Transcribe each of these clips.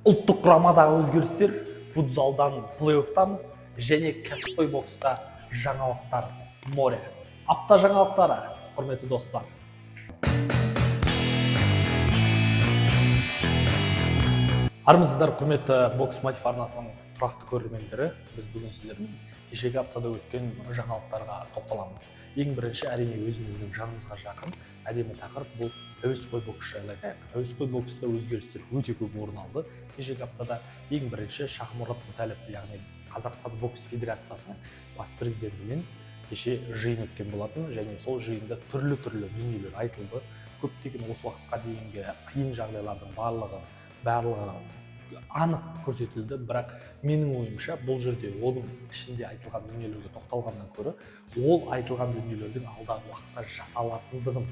Ұлттық құрамадағы өзгерістер, футзалдан плей-оффтамыз және кәсіпқой бокста жаңалықтар море. Апта жаңалықтары, құрметті достар. Армысыздар, құрметті Бокс Мотив арнасының тұрақты көрермендері! Біз бүгін сіздермен кешегі аптада өткен жаңалықтарға тоқталамыз. Ең бірінші, әрине, өзіміздің жанымызға жақын әдемі тақырып, бұл әуесқой бокс жайлы айтайық. Әуесқой бокста өзгерістер өте көп орын алды кешегі аптада. Ең бірінші Шахмұрат Мүтәліп, яғни Қазақстан бокс федерациясының бас президентімен кеше жиын өткен болатын және сол жиында түрлі түрлі дүниелер айтылды. Көптеген осы уақытқа дейінгі қиын жағдайлардың барлығы анық көрсетілді. Бірақ менің ойымша, бұл жерде оның ішінде айтылған дүниелерге тоқталғаннан гөрі, ол айтылған дүниелердің алдағы уақытта жасалатындығын,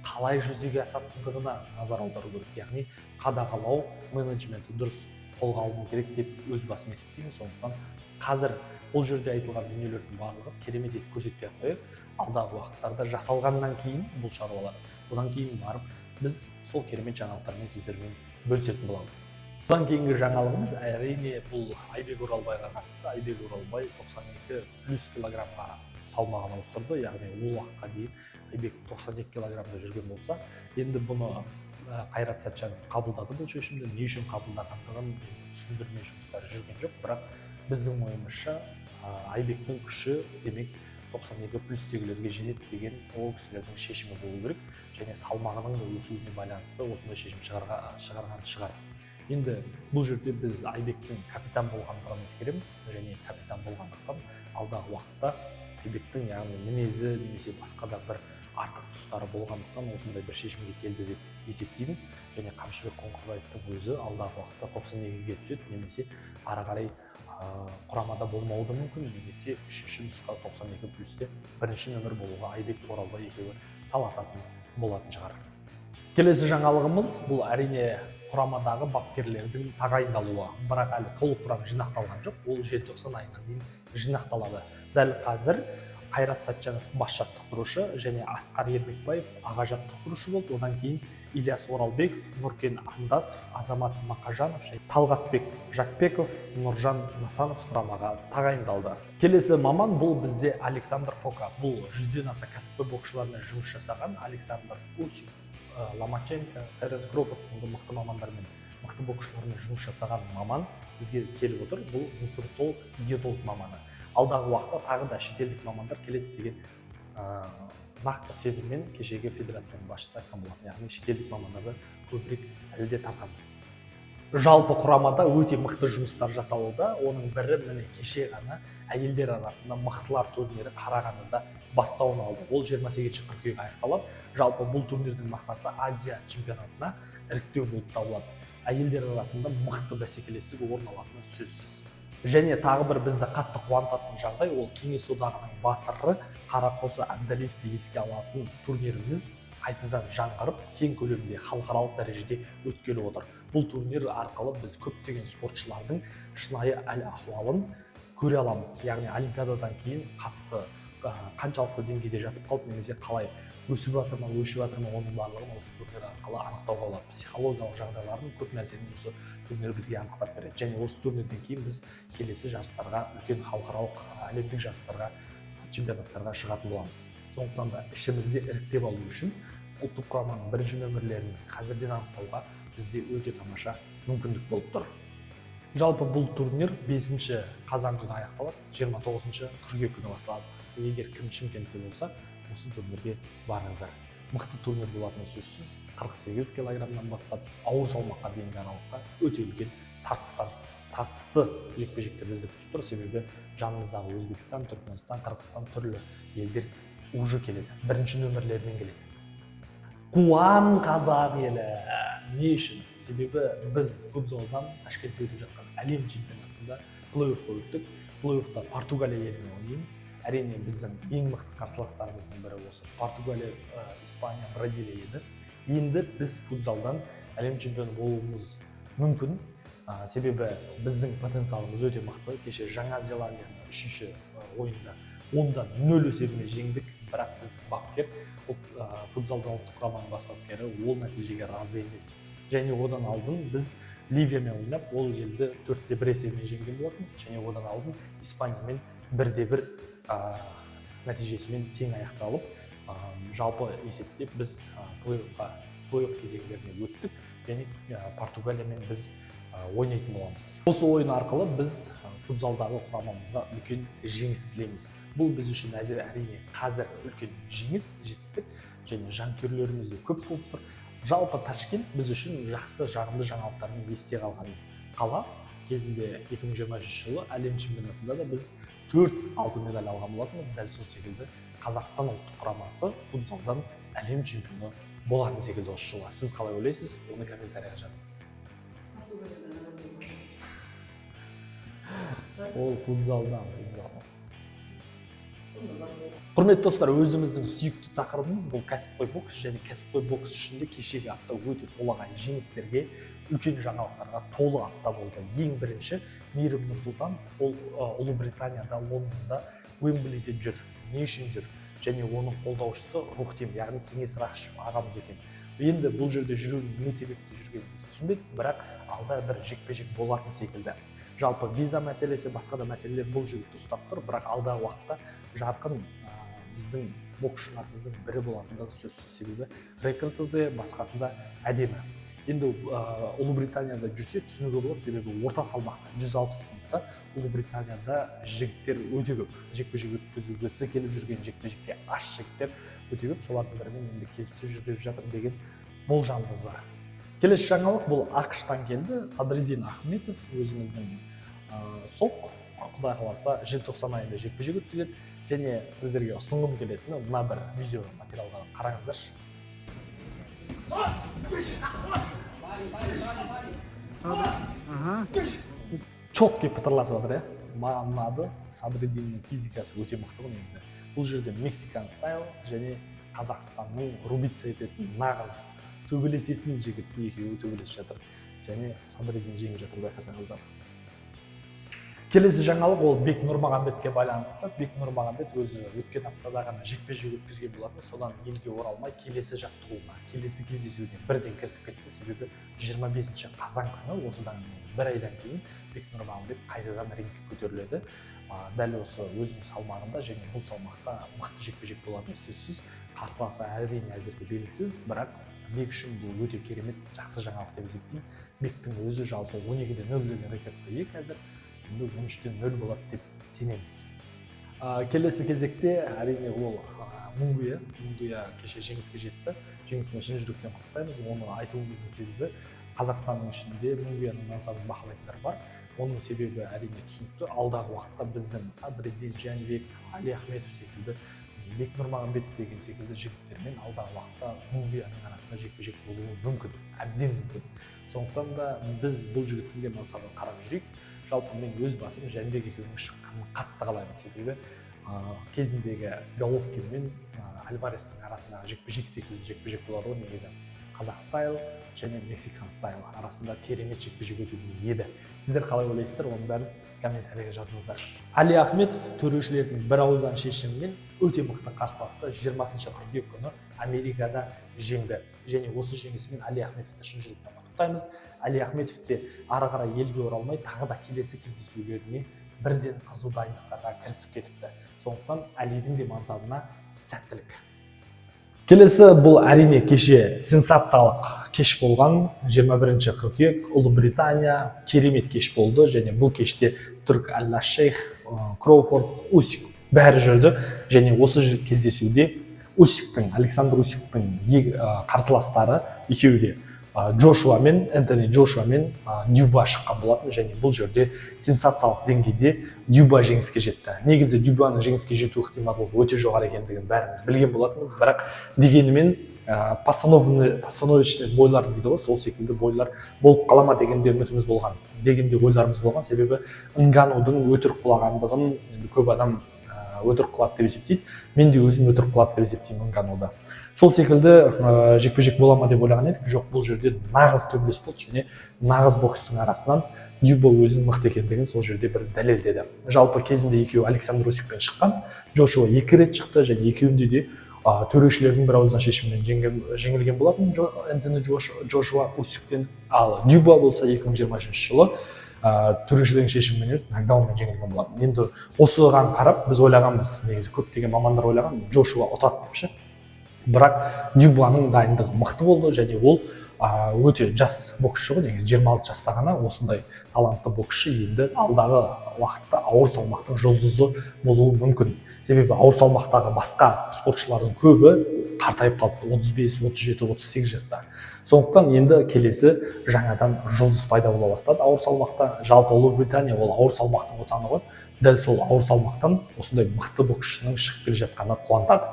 қалай жүзеге асатындығына назар аудару керек. Яғни қадағалау менеджменті дұрыс қолға алыну керек деп өз басым есептеймін. Сондықтан қазір бұл жерде айтылған дүниелердің барлығы керемет етіп көрсетпей ақ қояйық. Алдағы уақыттарда жасалғаннан кейін бұл шаруалар, одан кейін барып біз сол керемет жаңалықтармен сіздермен бөлісетін боламыз. Одан кейінгі жаңалығымыз, әрине, бұл Айбек Оралбайға қатысты. Айбек Оралбай 92 плюс килограммға салмағын ауыстырды. Яғни ол уақытқа дейін Айбек 92 килограммда жүрген болса, енді бұны Қайрат Сәтжанов қабылдады бұл шешімді. Не үшін қабылдағандығын енді түсіндірме жұмыстары жүрген жоқ, бірақ біздің ойымызша, Айбектің күші, демек, 92 плюстегілерге жетеді деген ол кісілердің шешімі болу керек және салмағының да өсуіне байланысты осындай шешім шығарған шығар. Енді бұл жерде біз Айбектің капитан болғандығын ескереміз және капитан болғандықтан алдағы уақытта Айбектің, яғни мінезі немесе басқа да бір артық тұстары болғандықтан осындай бір шешімге келді деп есептейміз. Және Қамшыбек Қоңырбаевтың өзі алдағы уақытта 92-ге түседі немесе ары қарай құрамада болмауы да мүмкін, немесе үшінші нұсқа 92 плюсте бірінші нөмір болуға Айбек Оралбай екеуі таласатын болатын шығар. Келесі жаңалығымыз, бұл, әрине, құрамадағы бапкерлердің тағайындалуы. Бірақ әлі толық құрам жинақталған жоқ, ол желтоқсан айына дейін жинақталады. Дәл қазір Қайрат Сәтжанов бас жаттықтырушы және Асқар Ермекбаев аға жаттықтырушы болды. Одан кейін Ильяс Оралбеков, Нұркен Андасов, Азамат Мақажанов және Талғатбек Жакпеков, Нұржан Насанов құрамаға тағайындалды. Келесі маман, бұл бізде Александр Фока. Бұл 100-ден аса кәсіпқой боксшылармен жұмыс жасаған, Александр Усик, Ломаченко, Теренс Кроуфорд сынды мықты мамандармен, мықты боксшылармен жұмыс жасаған маман бізге келіп отыр. Бұл нутрициолог, диетолог маманы. Алдағы уақытта тағы да шетелдік мамандар келеді деген нақты сеніммен кешегі федерацияның басшысы айтқан болатын. Яғни шетелдік мамандарды көбірек әлі де тартамыз. Жалпы құрамада өте мықты жұмыстар жасалуда. Оның бірі, міне, кеше ғана әйелдер арасында мықтылар турнирі Қарағандыда бастауын алды. Ол 28 қыркүйек аяқталады. Жалпы бұл турнирдің мақсаты Азия чемпионатына іріктеу болып табылады. Әйелдер арасында мықты бәсекелестік орын алатыны сөзсіз. Және тағы бір бізді қатты қуантатын жағдай, ол Кеңес Одағының батыры Қарақозы Әбдалиевті еске алатын турниріміз қайтадан жаңғырып, кең көлемде, халықаралық дәрежеде өткелі отыр. Бұл турнир арқылы біз көптеген спортшылардың шынайы әл ахуалын көре аламыз. Яғни олимпиададан кейін қатты қаншалықты деңгейде жатып қалды немесе қалай өсіп жатыр ма, өшіп жатыр ма, оның барлығын осы турнир арқылы анықтауға болады. Психологиялық жағдайларын, көп нәрсені осы турнир бізге анықтап береді. Және осы турнирден кейін біз келесі жарыстарға, үлкен халықаралық, әлемдік жарыстарға, чемпионаттарға шығатын боламыз. Сондықтан да ішімізде іріктеп алу үшін ұлттық құраманың бірінші нөмірлерін қазірден анықтауға бізде өте тамаша мүмкіндік болып тұр. Жалпы бұл турнир 5 қазан күні аяқталады, 29 қыркүйек күні басталады. Егер кім Шымкентте болса, осы турнирге барыңыздар. Мықты турнир болатыны сөзсіз. 48 килограммнан бастап ауыр салмаққа дейінгі аралықта өте үлкен тартыстар, тартысты жекпе жектер бізді күтіп тұр. Себебі жанымыздағы Өзбекстан, Түркменстан, Қырғызстан, түрлі елдер уже келеді, бірінші нөмірлерімен келеді. Қуан, қазақ елі! Не үшін? Себебі біз футзалдан Ташкентте өтіп жатқан әлем чемпионатында плей оффқа өттік. Плей оффта Португалия елімен ойнаймыз. Әрине, біздің ең мықты қарсыластарымыздың бірі осы Португалия, Испания, Бразилия еді. Енді біз футзалдан әлем чемпионы болуымыз мүмкін, себебі біздің потенциалымыз өте мықты. Кеше Жаңа Зеландияны үшінші ойында 10-0 есебімен жеңдік. Бірақ біздің бапкер, футзалдан ұлттық құраманың бас бапкері ол нәтижеге разы емес. Және одан алдын біз Ливиямен ойнап, ол елді 4:1 есебімен жеңген болатынбыз және одан алдын Испаниямен 1:1 нәтижесімен тең аяқталып, жалпы есепте біз плей-оффқа, плей-офф кезеңдеріне өттік және Португалиямен біз ойнайтын боламыз. Осы ойын арқылы біз футзалдағы құрамамызға үлкен жеңіс тілейміз. Бұл біз үшін әзір, әрине, қазір үлкен жеңіс, жетістік және жанкүйерлеріміз де көп болып тұр. Жалпы Ташкент біз үшін жақсы, жағымды жаңалықтармен есте қалған қала. Кезінде 2023 жылы әлем чемпионатында да біз төрт алтын медаль алған болатынбыз. Дәл сол секілді Қазақстан ұлттық құрамасы футзалдан әлем чемпионы болатын секілді осы жылы. Сіз қалай ойлайсыз, оны комментарийға жазыңыз. Португалиядан адам. Ол футзалдан, футзал. Онда бар. Құрметті достар, өзіміздің сүйікті тақырыбымыз бұл кәсіпқой бокс және кәсіпқой бокс үшін де кешегі апта өте толағай жеңістерге, үлкен жаңалықтарға толы апта болды. Ең бірінші Мейірім Нұрсұлтан, ол Ұлыбританияда, Лондонда, Уэмблиде жүр. Не үшін жүр? Және оның қолдаушысы Рухтим, яғни Кеңес Рақышев ағамыз екен. Енді бұл жерде жүруінің не себепті жүргенін біз түсінбедік, бірақ алда бір жекпе жек болатын секілді. Жалпы виза мәселесі, басқа да мәселелер бұл жігітті ұстап тұр, бірақ алдағы уақытта жарқын біздің боксшыларымыздың бірі болатындығы сөзсіз, себебі рекорды де, басқасы да әдемі. Енді Ұлыбританияда жүрсе, түсінуге болады, себебі орта салмақта, 160 фунтта Ұлыбританияда жігіттер өте көп, жекпе жек өткізгісі келіп жүрген, жекпе жекке аш жігіттер өте көп. Солардың бірімен енді келіссөз жүргізіп жатыр деген болжамымыз бар. Келесі жаңалық бұл АҚШ-тан келді. Садриддин Ахметов, өзіміздің соқ, құдай қаласа, желтоқсан айында жекпе жек өткізеді. Және сіздерге ұсынғым келетіні мына бір видео материалға қараңыздаршы. Ага. Четкий пытырласып жатыр, иә, маған ұнады. Садриддиннің физикасы өте мықты ғой негізі. Бұл жерде мексикан style және Қазақстанның рубиться ететін, нағыз төбелесетін жігіт, екеуі төбелесіп жатыр және Садриддин жеңіп жатыр, байқасаңыздар. Келесі жаңалық ол Бек Нұрмағамбетке байланысты. Бек Нұрмағамбет өзі өткен аптада ғана жекпе жек өткізген болатын. Содан елге оралмай, келесі жаттығуына, келесі кездесуіне бірден кірісіп кетті, себебі 25 қазан күні, осыдан бір айдан кейін Бек Нұрмағамбет қайтадан рингке көтеріледі. Дәл осы өзінің салмағында және бұл салмақта мықты жекпе жек болатыны сөзсіз. Қарсыласы, әрине, әзірге белгісіз, бірақ Бек үшін бұл өте керемет, жақсы жаңалық деп есептеймін. Бектің өзі жалпы 12:0 деген рекордқа ие, қазір енді 13:0 болады деп сенеміз. Келесі кезекте, әрине, ол Мунгуя. Мунгуя кеше жеңіске жетті. Жеңісімен шын жүректен құттықтаймыз. Оны айтуымыздың себебі, Қазақстанның ішінде Мунгуяның мансабын бақылайтындар бар. Оның себебі, әрине, түсінікті: алдағы уақытта біздің Садриддин, Жәнібек, Али Ахметов секілді, Бек Нұрмағамбет деген секілді жігіттермен алдағы уақытта Мунгуяның арасында жекпе жек болуы мүмкін, әбден мүмкін. Сондықтан да біз бұл жігіттің де мансабын қарап жүрейік. Жалпы мен өз басым Жәнібек екеуінің шыққанын қатты қалаймын, себебі кезіндегі Головкин мен Альварестің арасындағы жекпе жек секілді жекпе жек болады ғой негізі. Қазақ style және мексикан style арасында керемет жекпе жек өтетін еді. Сіздер қалай ойлайсыздар, оның бәрін комментарийге жазыңыздар. Али Ахметов төрешілердің бір ауыздан шешімімен өте мықты қарсыласты 20 қыркүйек күні Америкада жеңді және осы жеңісімен Али Ахметовті шын жүректен құттықтаймыз. Али Ахметов те ары қарай елге оралмай, тағы да келесі кездесулеріне бірден қызу дайындықтарға кірісіп кетіпті. Сондықтан Алидің де мансабына сәттілік. Келесі бұл, әрине, кеше сенсациялық кеш болған 21 қыркүйек, Ұлыбритания, керемет кеш болды және бұл кеште Түрк Алла Шейх, Кроуфорд, Усик, бәрі жүрді. Және осы кездесуде Усиктің, Александр Усиктің қарсыластары екеуі де, Джошуа мен Энтони Джошуа мен Дюба шыққан болатын және бұл жерде сенсациялық деңгейде Дюба жеңіске жетті. Негізі Дюбаның жеңіске жету ықтималдығы өте жоғары екендігін бәріміз білген болатынбыз, бірақ дегенімен постановочный бойлар дейді ғой, сол секілді бойлар болып қала ма деген де үмітіміз болған, деген де ойларымыз болған, себебі Нганудың өтірік құлағандығын енді көп адам өтірік құлады деп есептейді. Мен де өзім өтірік құлады деп есептеймін Нгануды. Сол секілді жекпе жек бола ма деп ойлаған едік. Жоқ, бұл жерде нағыз төбелес болды және нағыз бокстың арасынан Дюба өзінің мықты екендігін сол жерде бір дәлелдеді. Жалпы кезінде екеуі Александр Усикпен шыққан, Джошуа екі рет шықты және екеуінде де Төрешілердің бір ауыздан шешімімен жеңілген болатын Энтони Джошуа Усиктен. Ал Дюбуа болса, 2023 жылы төрешілердің шешімімен емес, нокдаунмен жеңілген болатын. Енді осыған қарап біз ойлағанбыз, негізі көптеген мамандар ойлаған, Джошуа ұтады деп ше. Бірақ Дюбуаның дайындығы мықты болды және ол өте жас боксшы ғой негізі, 26 жаста ғана. Осындай талантты боксшы енді алдағы уақытта ауыр салмақтың жұлдызы болуы мүмкін, себебі ауыр салмақтағы басқа спортшылардың көбі қартайып қалды, 35, 37, 38 жаста. Сондықтан енді келесі жаңадан жұлдыз пайда бола бастады ауыр салмақта. Жалпы Ұлыбритания ол ауыр салмақтың отаны ғой. Дәл сол ауыр салмақтан осындай мықты боксшының шығып келе жатқаны қуантады.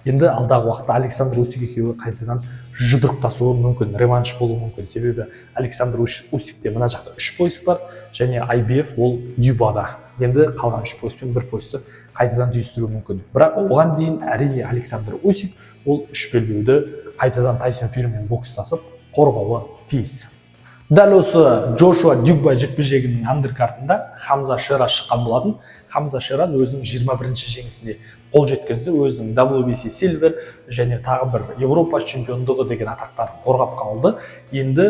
Енді алдағы уақытта Александр Усик екеуі қайтадан жұдырықтасуы мүмкін, реванш болуы мүмкін, себебі Александр Усикте мына жақта үш пояс бар және IBF ол Дюбуада. Енді қалған үш пояс пен бір поясты қайтадан түйістіруі мүмкін. Бірақ оған дейін, әрине, Александр Усик ол үш белбеуді қайтадан Тайсон Фьюримен бокстасып қорғауы тиіс. Дәл осы Джошуа Дюбуа жекпе жегінің андеркартында Хамза Шираз шыққан болатын. Хамза Шираз өзінің 21 жеңісіне қол жеткізді, өзінің WBC Silver және тағы бір Европа чемпиондығы деген атақтарын қорғап қалды. Енді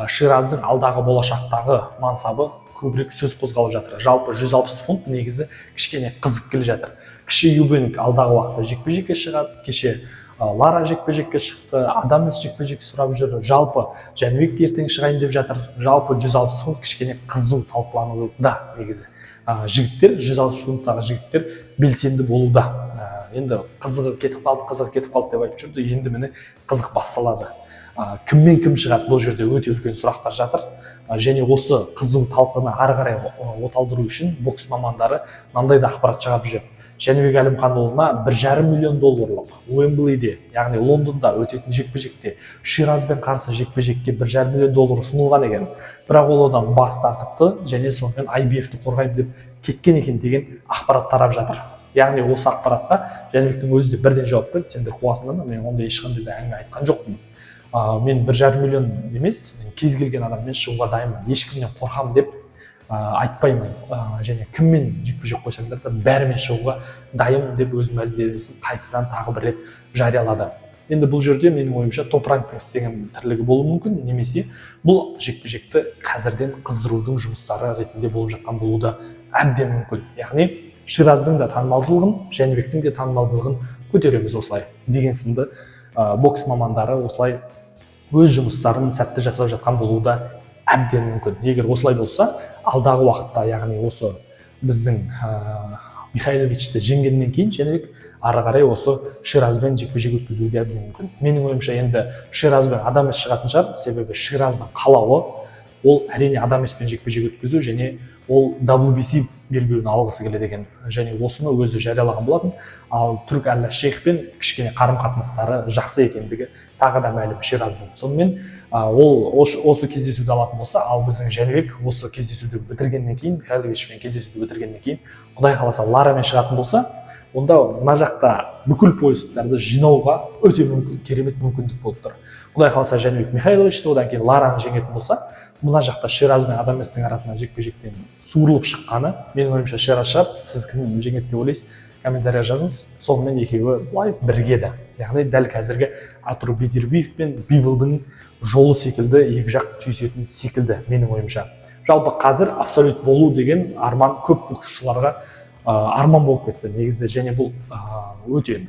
Шираздың алдағы болашақтағы мансабы көбірек сөз қозғалып жатыр. Жалпы 160 фунт негізі кішкене қызып келе жатыр. Кіші Юбенк алдағы уақытта жекпе жекке шығады. Кеше Лара жекпе жекке шықты, Адамес жекпе жек сұрап жүр, жалпы Жәнібек ертең шығайын деп жатыр. Жалпы 160 фунт кішкене қызу талқылануда негізі. Жігіттер, 160 фунттағы жігіттер белсенді болуда. Енді қызығы кетіп қалды, қызығы кетіп қалды деп айтып жүрді. Енді міне, қызық басталады. Кіммен кім шығады, бұл жерде өте үлкен сұрақтар жатыр. Және осы қызу талқыны ары қарай оталдыру үшін бокс мамандары мынандай да ақпарат шығарып жіберді: Жәнібек Әлімханұлына 1,5 миллион долларлық Уэмблиде, яғни Лондонда өтетін жекпе жекте Ширазбен қарсы жекпе жекке 1,5 миллион доллар ұсынылған екен, бірақ ол одан бас тартыпты және сонымен IBF-ті қорғаймын деп кеткен екен деген ақпарат тарап жатыр. Яғни осы ақпаратқа Жәнібектің өзі де бірден жауап берді: «Сендер қуасыңдар ма? Мен ондай ешқандай да әңгіме айтқан жоқпын. Мен 1,5 миллион емес, мен кез келген адаммен шығуға дайынмын, ешкімнен қорқамын деп айтпаймын, және кіммен жекпе жек қойсаңдар да, бәрімен шығуға дайынмын», – деп өз мәлімдемесін қайтадан тағы бір рет жариялады. Енді бұл жерде, менің ойымша, Топ Ранктың істеген тірлігі болуы мүмкін немесе бұл жекпе жекті қазірден қыздырудың жұмыстары ретінде болып жатқан болуы да әбден мүмкін. Яғни Шираздың да танымалдылығын, Жәнібектің де танымалдылығын көтереміз осылай деген сынды бокс мамандары осылай өз жұмыстарын сәтті жасап жатқан болуы да әбден мүмкін. Егер осылай болса, алдағы уақытта, яғни осы біздің Михайловичті жеңгеннен кейін Жәнібек ары қарай осы Ширазбен жекпе жек өткізуі де әбден мүмкін. Менің ойымша, енді Шираз бен Адамес шығатын шығар, себебі Шираздың қалауы ол, әрине, Адамеспен жекпе жек өткізу және ол WBC белбеуін алғысы келеді екен және осыны өзі жариялаған болатын. Ал Түрк Әлла Шейхпен кішкене қарым қатынастары жақсы екендігі тағы да мәлім Шираздың. Сонымен ол осы кездесуді алатын болса, ал біздің Жәнібек осы кездесуді бітіргеннен кейін, Михайловичпен кездесуді бітіргеннен кейін, құдай қаласа, Ларамен шығатын болса, онда мына жақта бүкіл поястарды жинауға өте мүмкін, керемет мүмкіндік болып тұр. Құдай қаласа, Жәнібек Михайловичті, одан кейін Лараны жеңетін болса, мына жақта Шираз бен Адаместің арасынан жекпе жектен суырылып шыққаны, менің ойымша, Шираз шығады. Сіз кім жеңеді деп ойлайсыз, комментария жазыңыз. Сонымен екеуі былай бірігеді, яғни дәл қазіргі Артур Бетербиев пен Биволдың жолы секілді екі жақ түйісетін секілді, менің ойымша. Жалпы қазір абсолют болу деген арман көп боксшыларға арман болып кетті негізі. Және бұл өте,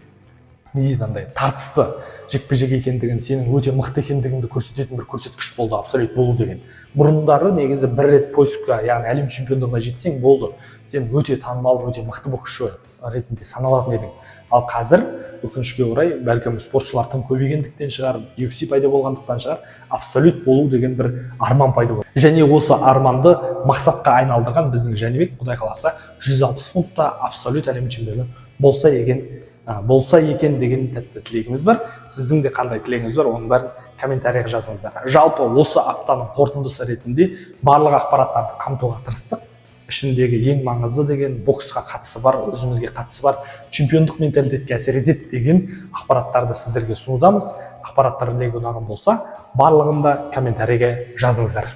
не дейді, андай тартысты жекпе жек екендігін, сенің өте мықты екендігіңді көрсететін бір көрсеткіш болды абсолют болу деген. Бұрындары негізі бір рет поясқа, яғни әлем чемпиондығына жетсең болды, сен өте танымал, өте мықты боксшы ретінде саналатын едің. Ал қазір, өкінішке орай, бәлкім, спортшылар тым көбейгендіктен шығар, UFC пайда болғандықтан шығар, абсолют болу деген бір арман пайда болды. Және осы арманды мақсатқа айналдырған біздің Жәнібек, құдай қаласа, 160 фунтта абсолют әлем чемпионы болса екен деген тәтті тілегіміз бар. Сіздің де қандай тілегіңіз бар, оның бәрін комментарийға жазыңыздар. Жалпы осы аптаның қорытындысы ретінде барлық ақпараттарды қамтуға тырыстық. Ішіндегі ең маңызды деген боксқа қатысы бар, өзімізге қатысы бар, чемпиондық менталитетке әсер етеді деген ақпараттарды сіздерге ұсынудамыз. Ақпараттар легі ұнаған болса, барлығын да комментарийге жазыңыздар.